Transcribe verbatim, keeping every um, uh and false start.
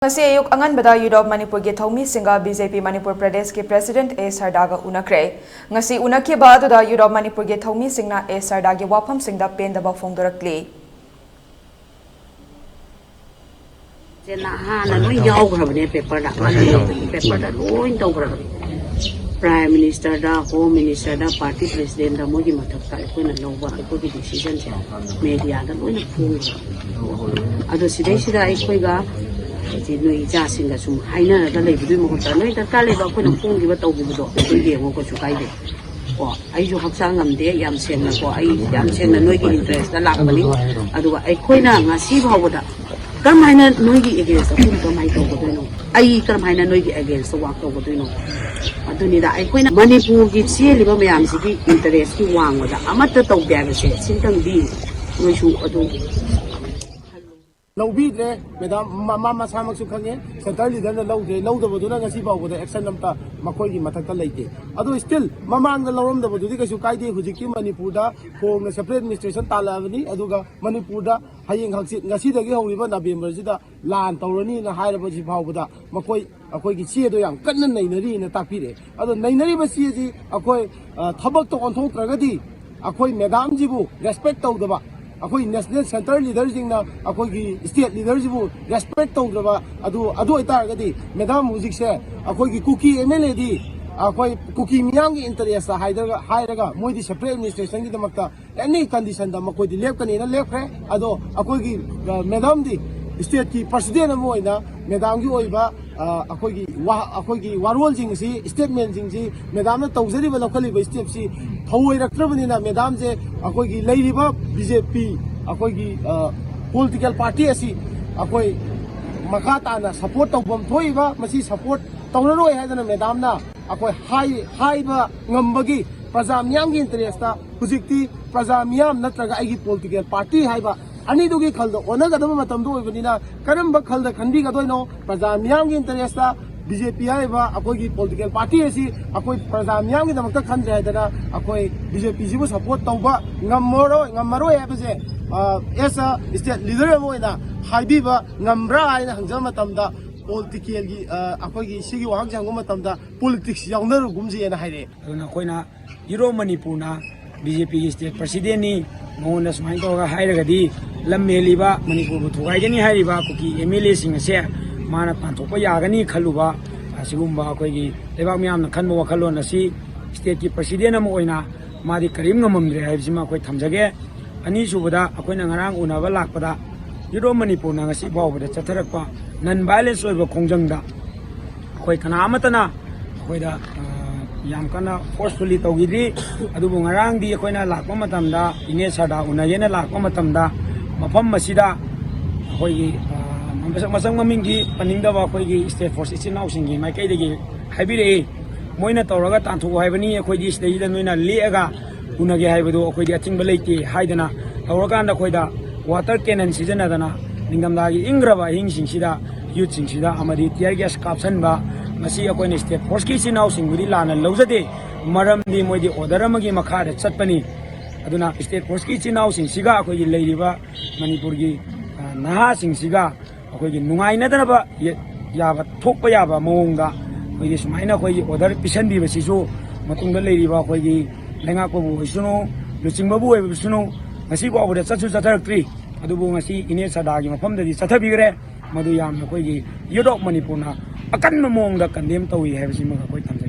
ꯉꯁꯤ ꯑꯌꯨꯛ ꯑꯉꯟꯕꯗ Youth of Manipurꯒꯤ ꯊꯧꯃꯤꯁꯤꯡꯒ BJP Manipur ꯄ꯭ꯔꯗꯦꯁꯀꯤ President A ꯁꯔꯗꯥꯒ ꯎꯅꯈ꯭ꯔꯦ꯫ ꯉꯁꯤ ꯎꯅꯈꯤꯕ ꯑꯗꯨꯗ Youth of Manipurꯒꯤ ꯊꯧꯃꯤꯁꯤꯡꯅ A ꯁꯔꯗꯥꯒꯤ ꯋꯥꯐꯝꯁꯤꯡꯗ ꯄꯦꯟꯗꯕ ꯐꯣꯡꯗꯣꯔꯛꯂꯤ꯫ ꯁꯦ ꯅꯍꯥꯟꯅ ꯂꯣꯏ ꯌꯥꯎꯈ꯭ꯔꯕꯅꯦ ꯄꯦꯄꯔꯗ꯫ ꯄꯦꯄꯔꯗ ꯂꯣꯏ ꯇꯧꯈ꯭ꯔꯕꯅꯦ꯫ ꯄ꯭ꯔꯥꯏꯝ ꯃꯤꯅꯤꯁꯇꯔꯗ, ꯍꯣꯝ ꯃꯤꯅꯤꯁꯇꯔꯗ, ꯄꯥꯔꯇꯤ ꯄ꯭ꯔꯦꯁꯤꯗꯦꯟꯗ ꯃꯣꯏꯒꯤ ꯃꯊꯛꯇ ꯑꯩꯈꯣꯏꯅ ꯂꯧꯕ ꯑꯩꯈꯣꯏꯒꯤ ꯗꯤꯁꯤꯖꯟꯁꯦ ꯃꯦꯗꯤꯌꯥꯗ ꯂꯣꯏꯅ ꯐꯣꯡꯈ꯭ꯔꯕꯅꯦ꯫ ꯑꯗꯣ ꯁꯤꯗꯩꯁꯤꯗ ꯑꯩꯈꯣꯏꯒ ꯍꯥꯏꯗꯤ ꯅꯣꯏ ꯏꯆꯥꯁꯤꯡꯒ ꯁꯨꯝ ꯍꯥꯏꯅꯔꯒ ꯂꯩꯕꯗꯨꯒꯤ ꯃꯍꯨꯠꯇ ꯅꯣꯏ ꯗꯔꯀꯥꯔ ꯂꯩꯕ ꯑꯩꯈꯣꯏꯅ ꯐꯣꯡꯈꯤꯕ ꯇꯧꯈꯤꯕꯗꯣ ꯑꯗꯨ ꯌꯦꯡꯉꯣ, ꯀꯩꯁꯨ ꯀꯥꯏꯗꯦ꯫ ꯀꯣ ꯑꯩꯁꯨ ꯍꯛꯆꯥꯡ ꯉꯝꯗꯦ ꯌꯥꯝ ꯁꯦꯡꯅꯀꯣ, ꯑꯩ ꯌꯥꯝ ꯁꯦꯡꯅ ꯅꯣꯏꯒꯤ ꯏꯟꯇꯔꯦꯁꯇ ꯂꯥꯛꯄꯅꯤ꯫ ꯑꯗꯨꯒ ꯑꯩꯈꯣꯏꯅ ꯉꯁꯤ ꯐꯥꯎꯕꯗ ꯀꯔꯝ ꯍꯥꯏꯅ ꯅꯣꯏꯒꯤ ꯑꯦꯒꯦꯟꯁꯇ ꯑꯩꯈꯣꯏꯅ ꯀꯔꯝ ꯍꯥꯏꯅ ꯇꯧꯒꯗꯣꯏꯅꯣ? ꯑꯩ ꯀꯔꯝ ꯍꯥꯏꯅ ꯅꯣꯏꯒꯤ ꯑꯦꯒꯦꯟꯁꯇ ꯋꯥꯛ ꯇꯧꯒꯗꯣꯏꯅꯣ? ꯑꯗꯨꯅꯤꯗ ꯑꯩꯈꯣꯏꯅ ꯃꯅꯤꯄꯨꯔꯒꯤ ꯆꯦꯜꯂꯤꯕ ꯃꯌꯥꯝꯁꯤꯒꯤ ꯏꯟꯇꯔꯦꯁꯀꯤ ꯋꯥꯡꯃꯗ ꯑꯃꯠꯇ ꯇꯧꯗꯦ ꯍꯥꯏꯕꯁꯦ ꯁꯤꯇꯪꯗꯤ ꯅꯣꯏꯁꯨ ꯑꯗꯨ ꯂꯧꯕꯤꯗ꯭ꯔꯦ꯫ ꯃꯦꯗꯥꯝ ꯃ- ꯃꯥ ꯃꯁꯥꯃꯛꯁꯨ ꯈꯪꯉꯦ, ꯁꯦꯟꯇꯔ ꯂꯤꯗꯔꯅ ꯂꯧꯗ꯭ꯔꯦ꯫ ꯂꯧꯗꯕꯗꯨꯅ ꯉꯁꯤ ꯐꯥꯎꯕꯗ ꯑꯦꯛꯁꯟ ꯑꯝꯇ ꯃꯈꯣꯏꯒꯤ ꯃꯊꯛꯇ ꯂꯩꯇꯦ꯫ ꯑꯗꯣ ꯁ꯭ꯇꯤꯜ ꯃꯃꯥꯡꯗ ꯂꯧꯔꯝꯗꯕꯗꯨꯗꯤ ꯀꯩꯁꯨ ꯀꯥꯏꯗꯦ꯫ ꯍꯧꯖꯤꯛꯇꯤ ꯃꯅꯤꯄꯨꯔꯗ ꯍꯣꯡꯅ ꯁꯦꯄꯔꯦꯠ ꯑꯦꯗꯃꯤꯅꯤꯁꯇ꯭ꯔꯦꯁꯟ ꯇꯥꯜꯂꯛꯑꯕꯅꯤ꯫ ꯑꯗꯨꯒ ꯃꯅꯤꯄꯨꯔꯗ ꯍꯌꯦꯡ ꯍꯪꯆꯤꯠ, ꯉꯁꯤꯗꯒꯤ ꯍꯧꯔꯤꯕ ꯅꯕꯦꯝꯕꯔꯁꯤꯗ ꯂꯥꯟ ꯇꯧꯔꯅꯤꯅ ꯍꯥꯏꯔꯕꯁꯤ ꯐꯥꯎꯕꯗ ꯃꯈꯣꯏ ꯑꯩꯈꯣꯏꯒꯤ ꯆꯦꯗꯣ ꯌꯥꯝ ꯀꯟꯅ ꯅꯩꯅꯔꯤꯅ ꯇꯥꯛꯄꯤꯔꯛꯑꯦ꯫ ꯑꯗꯣ ꯅꯩꯅꯔꯤꯕ ꯆꯦꯁꯤ ꯑꯩꯈꯣꯏ ꯑ, ꯊꯕꯛꯇ ꯑꯣꯟꯊꯣꯛꯇ꯭ꯔꯒꯗꯤ ꯑꯩꯈꯣꯏ ꯃꯦꯗꯥꯝꯁꯤꯕꯨ ꯔꯦꯁꯄꯦꯛ ꯇꯧꯗꯕ, ꯑꯩꯈꯣꯏ ꯅꯦꯁꯅꯦꯜ ꯁꯦꯟꯇꯔ ꯂꯤꯗꯔꯁꯤꯡꯅ ꯑꯩꯈꯣꯏꯒꯤ ꯁ꯭ꯇꯦꯠ ꯂꯤꯗꯔꯁꯤꯕꯨ ꯔꯦꯁꯄꯦꯛ ꯇꯧꯗ꯭ꯔꯕ ꯑꯗꯨ ꯑꯗꯨ ꯑꯣꯏꯇꯥꯔꯒꯗꯤ ꯃꯦꯗꯥꯝ ꯍꯧꯖꯤꯛꯁꯦ ꯑꯩꯈꯣꯏꯒꯤ ꯀꯨꯀꯤ ꯑꯦꯝ ꯑꯦꯜ ꯑꯦꯗꯤ ꯑꯩꯈꯣꯏ ꯀꯨꯀꯤ ꯃꯤꯌꯥꯝꯒꯤ ꯏꯟꯇꯔꯦꯁꯇ ꯍꯥꯏꯔꯒ ꯍꯥꯏꯔꯒ ꯃꯣꯏꯗꯤ ꯁꯦꯄꯔꯦꯠ ꯑꯦꯗꯃꯤꯅꯤꯁꯇ꯭ꯔꯦꯁꯟꯒꯤꯗꯃꯛꯇ ꯑꯦꯅꯤ ꯀꯟꯗꯤꯁꯟꯗ ꯃꯈꯣꯏꯗꯤ ꯂꯦꯞꯀꯅꯤꯅ ꯂꯦꯞꯈ꯭ꯔꯦ꯫ ꯑꯗꯣ ꯑꯩꯈꯣꯏꯒꯤ ꯑ, ꯃꯦꯗꯥꯝꯗꯤ ꯁ꯭ꯇꯦꯠꯀꯤ ꯄ꯭ꯔꯁꯤꯗꯦꯟ ꯑꯃ ꯑꯣꯏꯅ ꯃꯦꯗꯥꯝꯒꯤ ꯑꯣꯏꯕ ꯑ, ꯑꯩꯈꯣꯏꯒꯤ ꯋꯥ ꯑꯩꯈꯣꯏꯒꯤ ꯋꯥꯔꯣꯜꯁꯤꯡꯁꯤ, ꯁ꯭ꯇꯦꯠꯃꯦꯟꯁꯤꯡꯁꯤ ꯃꯦꯗꯥꯝꯅ ꯇꯧꯖꯔꯤꯕ ꯂꯧꯈꯠꯂꯤꯕ ꯁ꯭ꯇꯦꯞꯁꯤ ꯊꯧꯑꯣꯏꯔꯛꯇ꯭ꯔꯕꯅꯤꯅ ꯃꯦꯗꯥꯝꯁꯦ ꯑꯩꯈꯣꯏꯒꯤ ꯂꯩꯔꯤꯕ ꯕꯤ ꯖꯦ ꯄꯤ ꯑꯩꯈꯣꯏꯒꯤ ꯄꯣꯂꯤꯇꯤꯀꯦꯜ ꯄꯥꯔꯇꯤ ꯑꯁꯤ ꯑꯩꯈꯣꯏ ꯃꯈꯥ ꯇꯥꯅ ꯁꯄꯣꯔꯠ ꯇꯧꯐꯝ ꯊꯣꯛꯏꯕ ꯃꯁꯤ ꯁꯄꯣꯔꯠ ꯇꯧꯔꯔꯣꯏ ꯍꯥꯏꯗꯅ ꯃꯦꯗꯥꯝꯅ ꯑꯩꯈꯣꯏ ꯍꯥꯏ ꯍꯥꯏꯕ ꯉꯝꯕꯒꯤ ꯄ꯭ꯔꯖꯥ ꯃꯤꯌꯥꯝꯒꯤ ꯏꯟꯇꯔꯦꯁꯇ ꯍꯧꯖꯤꯛꯇꯤ ꯄ꯭ꯔꯖꯥ ꯃꯤꯌꯥꯝ ꯅꯠꯇ꯭ꯔꯒ ꯑꯩꯒꯤ ꯄꯣꯂꯤꯇꯤꯀꯦꯜ ꯄꯥꯔꯇꯤ ꯍꯥꯏꯕ ꯑꯅꯤꯗꯨꯒꯤ ꯈꯜꯗ ꯑꯣꯟꯅꯒꯗꯕ ꯃꯇꯝꯗ ꯑꯣꯏꯕꯅꯤꯅ ꯀꯔꯝꯕ ꯈꯜꯗ ꯈꯟꯕꯤꯒꯗꯣꯏꯅꯣ? ꯄ꯭ꯔꯖꯥ ꯃꯤꯌꯥꯝꯒꯤ ꯏꯟꯇꯔꯦꯁꯇ ꯕꯤ ꯖꯦ ꯄꯤ ꯍꯥꯏꯔꯤꯕ ꯑꯩꯈꯣꯏꯒꯤ ꯄꯣꯂꯤꯇꯤꯀꯦꯜ ꯄꯥꯔꯇꯤ ꯑꯁꯤ ꯑꯩꯈꯣꯏ ꯄ꯭ꯔꯖꯥ ꯃꯤꯌꯥꯝꯒꯤꯗꯃꯛꯇ ꯈꯟꯗ꯭ꯔꯦ ꯍꯥꯏꯗꯅ ꯑꯩꯈꯣꯏ ꯕꯤ ꯖꯦ ꯄꯤꯁꯤꯕꯨ ꯁꯄꯣꯔꯠ ꯇꯧꯕ ꯉꯝꯃꯔꯣꯏ ꯉꯝꯃꯔꯣꯏ ꯍꯥꯏꯕꯁꯦ ꯑꯦꯁ ꯑ ꯁ꯭ꯇꯦꯠ ꯂꯤꯗꯔ ꯑꯃ ꯑꯣꯏꯅ ꯍꯥꯏꯕꯤꯕ ꯉꯝꯕ꯭ꯔꯥ ꯍꯥꯏꯅ ꯍꯪꯖꯕ ꯃꯇꯝꯗ, ꯄꯣꯂꯤꯇꯤꯀꯦꯜꯒꯤ, ꯑ, ꯑꯩꯈꯣꯏꯒꯤ ꯁꯤꯒꯤ ꯋꯥꯍꯪꯁꯦ ꯍꯪꯕ ꯃꯇꯝꯗ, "ꯄꯣꯂꯤꯇꯤꯛꯁ ꯌꯥꯎꯅꯔꯨꯒꯨꯝꯁꯦꯅ" ꯍꯥꯏꯔꯛꯑꯦ꯫ ꯑꯗꯨꯅ ꯑꯩꯈꯣꯏꯅ ꯌꯨꯔꯣꯞ ꯃꯅꯤꯄꯨꯔꯅ ꯕꯤ ꯖꯦ ꯄꯤꯒꯤ ꯁ꯭ꯇꯦꯠ ꯄ꯭ꯔꯁꯤꯗꯦꯟꯅꯤ, ꯃꯉꯣꯟꯗ ꯁꯨꯃꯥꯏꯅ ꯇꯧꯔꯒ ꯍꯥꯏꯔꯒꯗꯤ ꯂꯝ ꯍꯦꯜꯂꯤꯕ, ꯃꯅꯤꯄꯨꯔꯕꯨ ꯊꯨꯒꯥꯏꯒꯅꯤ ꯍꯥꯏꯔꯤꯕ ꯀꯨꯀꯤ ꯑꯦꯝ ꯑꯦꯜ ꯑꯦꯁꯤꯡ ꯑꯁꯦ ꯃꯥꯅ ꯇꯥꯟꯊꯣꯛꯄ ꯌꯥꯒꯅꯤ ꯈꯜꯂꯨꯕ, ꯑꯁꯤꯒꯨꯝꯕ ꯑꯩꯈꯣꯏꯒꯤ ꯂꯩꯕꯥꯛ ꯃꯤꯌꯥꯝꯅ ꯈꯟꯕ ꯋꯥꯈꯜꯂꯣꯟ ꯑꯁꯤ ꯁ꯭ꯇꯦꯠꯀꯤ ꯄ꯭ꯔꯁꯤꯗꯦꯟ ꯑꯃ ꯑꯣꯏꯅ ꯃꯥꯗꯤ ꯀꯔꯤꯝ ꯉꯝꯃꯝꯗ꯭ꯔꯦ ꯍꯥꯏꯕꯁꯤꯃ ꯑꯩꯈꯣꯏ ꯊꯝꯖꯒꯦ꯫ ꯑꯅꯤꯁꯨꯕꯗ, ꯑꯩꯈꯣꯏꯅ ꯉꯔꯥꯡ ꯎꯅꯕ ꯂꯥꯛꯄꯗ ꯌꯨꯔꯣꯞ ꯃꯅꯤꯄꯨꯔꯅ ꯉꯁꯤ ꯐꯥꯎꯕꯗ ꯆꯠꯊꯔꯛꯄ ꯅꯟ ꯚꯥꯏꯂꯦꯟꯁ ꯑꯣꯏꯕ ꯈꯣꯡꯖꯪꯗ ꯑꯩꯈꯣꯏ ꯀꯅꯥ ꯑꯃꯠꯇꯅ ꯑꯩꯈꯣꯏꯗ, ꯑ, ꯌꯥꯝ ꯀꯟꯅ ꯐꯣꯔꯁꯐꯨꯜꯂꯤ ꯇꯧꯈꯤꯗ꯭ꯔꯤ꯫ ꯑꯗꯨꯕꯨ ꯉꯔꯥꯡꯗꯤ ꯑꯩꯈꯣꯏꯅ ꯂꯥꯛꯄ ꯃꯇꯝꯗ, ꯏꯅꯦ ꯁꯔꯗꯥ ꯎꯅꯒꯦꯅ ꯂꯥꯛꯄ ꯃꯇꯝꯗ, ꯃꯐꯝ ꯑꯁꯤꯗ ꯑꯩꯈꯣꯏꯒꯤ, ꯑ, ꯃꯁꯛ, ꯃꯁꯛ ꯃꯃꯤꯡꯗꯤ ꯄꯟꯅꯤꯡꯗꯕ ꯑꯩꯈꯣꯏꯒꯤ ꯁ꯭ꯇꯦꯠ ꯐꯣꯔꯁ ꯏꯆꯤꯟ ꯏꯅꯥꯎꯁꯤꯡꯒꯤ ꯃꯥꯏꯀꯩꯗꯒꯤ ꯍꯥꯏꯕꯤꯔꯛꯏ꯫ ꯃꯣꯏꯅ ꯇꯧꯔꯒ ꯇꯥꯟꯊꯣꯛꯎ ꯍꯥꯏꯕꯅꯤ, ꯑꯩꯈꯣꯏꯗꯤ ꯁꯤꯗꯩꯗ ꯅꯣꯏꯅ ꯂꯦꯛꯑꯒ ꯎꯅꯒꯦ ꯍꯥꯏꯕꯗꯣ ꯑꯩꯈꯣꯏꯗꯤ ꯑꯊꯤꯡꯕ ꯂꯩꯇꯦ ꯍꯥꯏꯗꯅ ꯇꯧꯔꯀꯥꯟꯗ, ꯑꯩꯈꯣꯏꯗ ꯋꯥꯇꯔ ꯀꯦꯅꯟ ꯁꯤꯖꯤꯟꯅꯗꯅ ꯅꯤꯡꯊꯝꯊꯥꯒꯤ ꯏꯪꯈ꯭ꯔꯕ ꯑꯍꯤꯡꯁꯤꯡꯁꯤꯗ ꯌꯨꯠꯁꯤꯡꯁꯤꯗ ꯑꯃꯗꯤ ꯇꯤꯌꯔ ꯒ꯭ꯌꯥꯁ ꯀꯥꯞꯁꯟꯕ, ꯃꯁꯤ ꯑꯩꯈꯣꯏꯅ ꯁ꯭ꯇꯦꯠ ꯐꯣꯔꯁꯀꯤ ꯏꯆꯤꯟ ꯏꯅꯥꯎꯁꯤꯡꯕꯨꯗꯤ ꯂꯥꯟꯅ ꯂꯧꯖꯗꯦ꯫ ꯃꯔꯝꯗꯤ ꯃꯣꯏꯗꯤ ꯑꯣꯔꯗꯔ ꯑꯃꯒꯤ ꯃꯈꯥꯗ ꯆꯠꯄꯅꯤ꯫ ꯑꯗꯨꯅ ꯁ꯭ꯇꯦꯠ ꯐꯣꯔꯁꯀꯤ ꯏꯆꯤꯟ ꯏꯅꯥꯎꯁꯤꯡꯁꯤꯒ ꯑꯩꯈꯣꯏꯒꯤ ꯂꯩꯔꯤꯕ ꯃꯅꯤꯄꯨꯔꯒꯤ, ꯑ, ꯅꯍꯥꯁꯤꯡꯁꯤꯒ ꯑꯩꯈꯣꯏꯒꯤ ꯅꯨꯡꯉꯥꯏꯅꯗꯅꯕ ꯌ-, ꯌꯥꯕ, ꯊꯣꯛꯄ ꯌꯥꯕ ꯃꯑꯣꯡꯗ ꯑꯩꯈꯣꯏꯒꯤ ꯁꯨꯃꯥꯏꯅ ꯑꯩꯈꯣꯏꯒꯤ ꯑꯣꯔꯗꯔ ꯄꯤꯁꯟꯕꯤꯕꯁꯤꯁꯨ ꯃꯇꯨꯡꯗ ꯂꯩꯔꯤꯕ ꯑꯩꯈꯣꯏꯒꯤ ꯂꯩꯉꯥꯛꯄꯕꯨ ꯑꯣꯏꯁꯅꯨ, ꯂꯨꯆꯤꯡꯕꯕꯨ ꯑꯣꯏꯕꯁꯅꯨ, ꯉꯁꯤ ꯐꯥꯎꯕꯗ ꯆꯠꯁꯨ ꯆꯠꯊꯔꯛꯇ꯭ꯔꯤ꯫ ꯑꯗꯨꯕꯨ ꯉꯁꯤ ꯏꯅꯦ ꯁꯔꯗꯥꯒꯤ ꯃꯐꯝꯗꯗꯤ ꯆꯠꯊꯕꯤꯈ꯭ꯔꯦ꯫ ꯃꯗꯨ ꯌꯥꯝꯅ ꯑꯩꯈꯣꯏꯒꯤ ꯌꯨꯠ ꯑꯣꯐ ꯃꯅꯤꯄꯨꯔꯅ ꯑꯀꯟꯕ ꯃꯑꯣꯡꯗ ꯀꯟꯗꯦꯝ ꯇꯧꯏ ꯍꯥꯏꯕꯁꯤꯃꯒ ꯑꯩꯈꯣꯏ ꯊꯝꯖꯒꯦ꯫